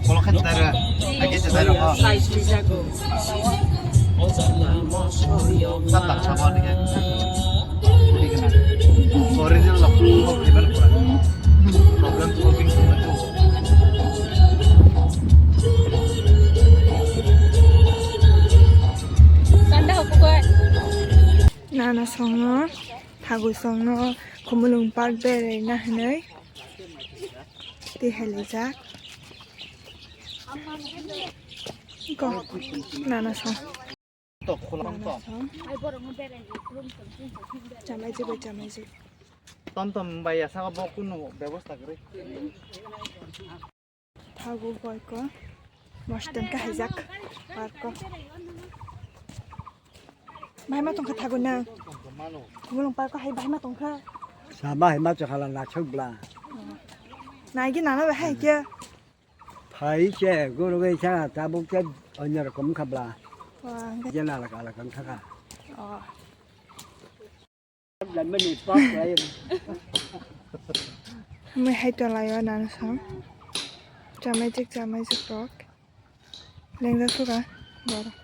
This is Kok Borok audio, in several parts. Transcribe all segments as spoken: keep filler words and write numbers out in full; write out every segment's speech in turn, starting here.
Kolok khe chwtai rw, hai khe chwtai rw kho. Sat tak sabo ni khe. Original lok, lok level pura. Problem solving solution. Nana songno, thagu songno, Khumulwng park beraina hinwi. Twi hai lijak. Go. Nana song. Nana song. Chamai jik bai chamai jik. Tom tom bai ya saka bo kunu bebosta kwrwi. Thago boy ko. Moston ka hijak. Park ko. Bahai ma tongkha thago nang. Khumulwng park ko hai bahai ma tongkha. Sama hai ma chakhala naksok bla. Naigi nana bahai khe. Phai se guru bai sa tabuk se onyo rokom kha bla. Wah, hwnkhe. Je na alak alak wng thaka. Oh. Mui hai tolaio nana song. Chamai jik chamai jik rok. Lengjak suka borok.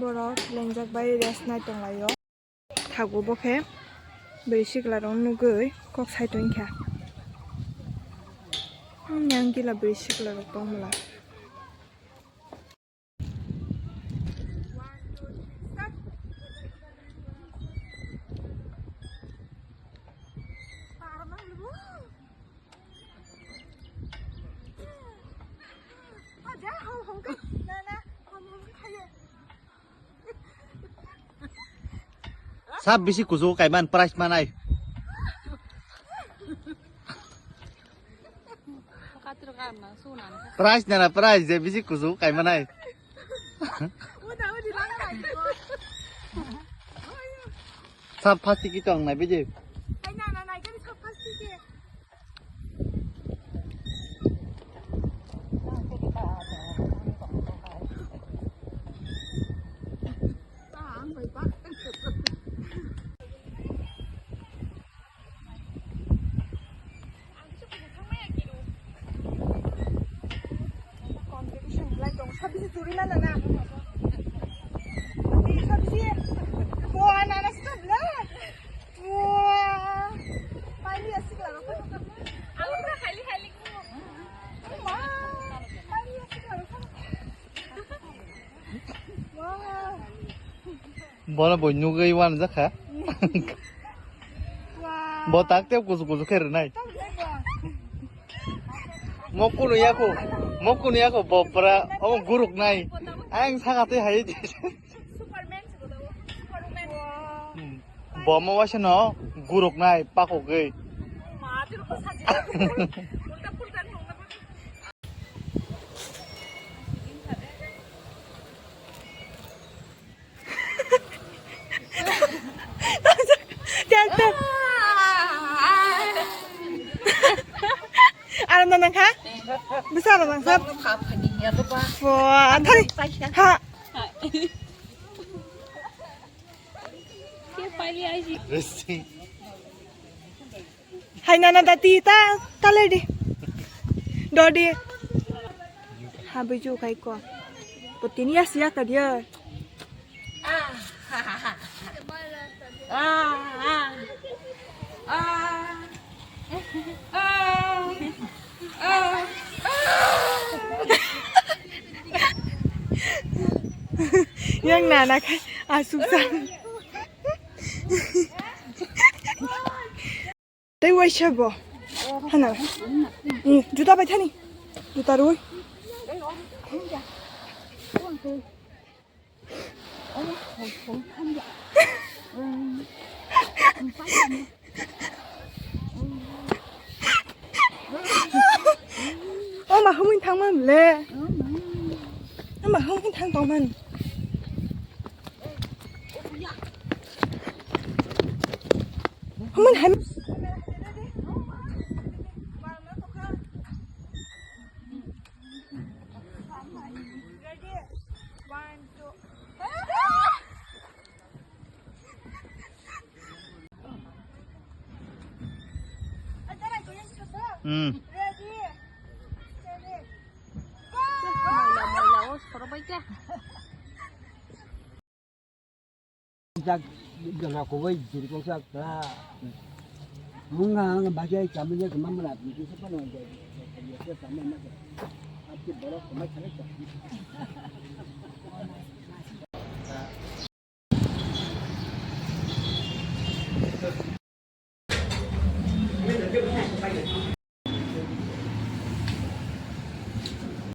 Borok lengjak bai rest nai tonglaio. Thago bo khe bwrwi sikla rok nugwi kok sai tongkha. Yang gila bwrwi sikla rok tongmwla. Sa bisi kuchugo kaiman prize manai. Prize nana prize je bisi kuchugo kaimanai. Sa plastic ki tong nai biji. Competition khlai tong, sabisi churi mana na? Sabisi, bo ana na stop la. Wah, pali asik la. Aku udah kali kali. Ma, pali asik la. Wah. Bono bo nugwi wanjakha. Wah. Bo tak tep kusu kusu khe rwnai. Mo kunu yako, mo kunu yako bo pura omo guruk nai. Ang saka tei hai. Superman se bo. Superman. Wah. Hmm. Bo mo waisa no guruk nai pakogwi. Ma, tiro ko saji. Ulta pulta nong na. Aram da nangkha? Bisa aram nangkha? Wah, thari. Ha. Hai nana dati ta, ta lady. Dodi. Ha buju kai ko. Potini ya sia ka dia. Yang nana kai asuk sa. Tei waisa bo. Hana. Hmm, juta bai thani. Juta rui. O ma humui thangman le. O ma humui thang tongman. Haman hai. Hmm. Moila, moila, o soro bai khe. Jak jaga kubai jiri kong sak la. Munga ang bajai kami je kemam la, bisi sepa no je, je kami ma je. Ati borok kemai kare je.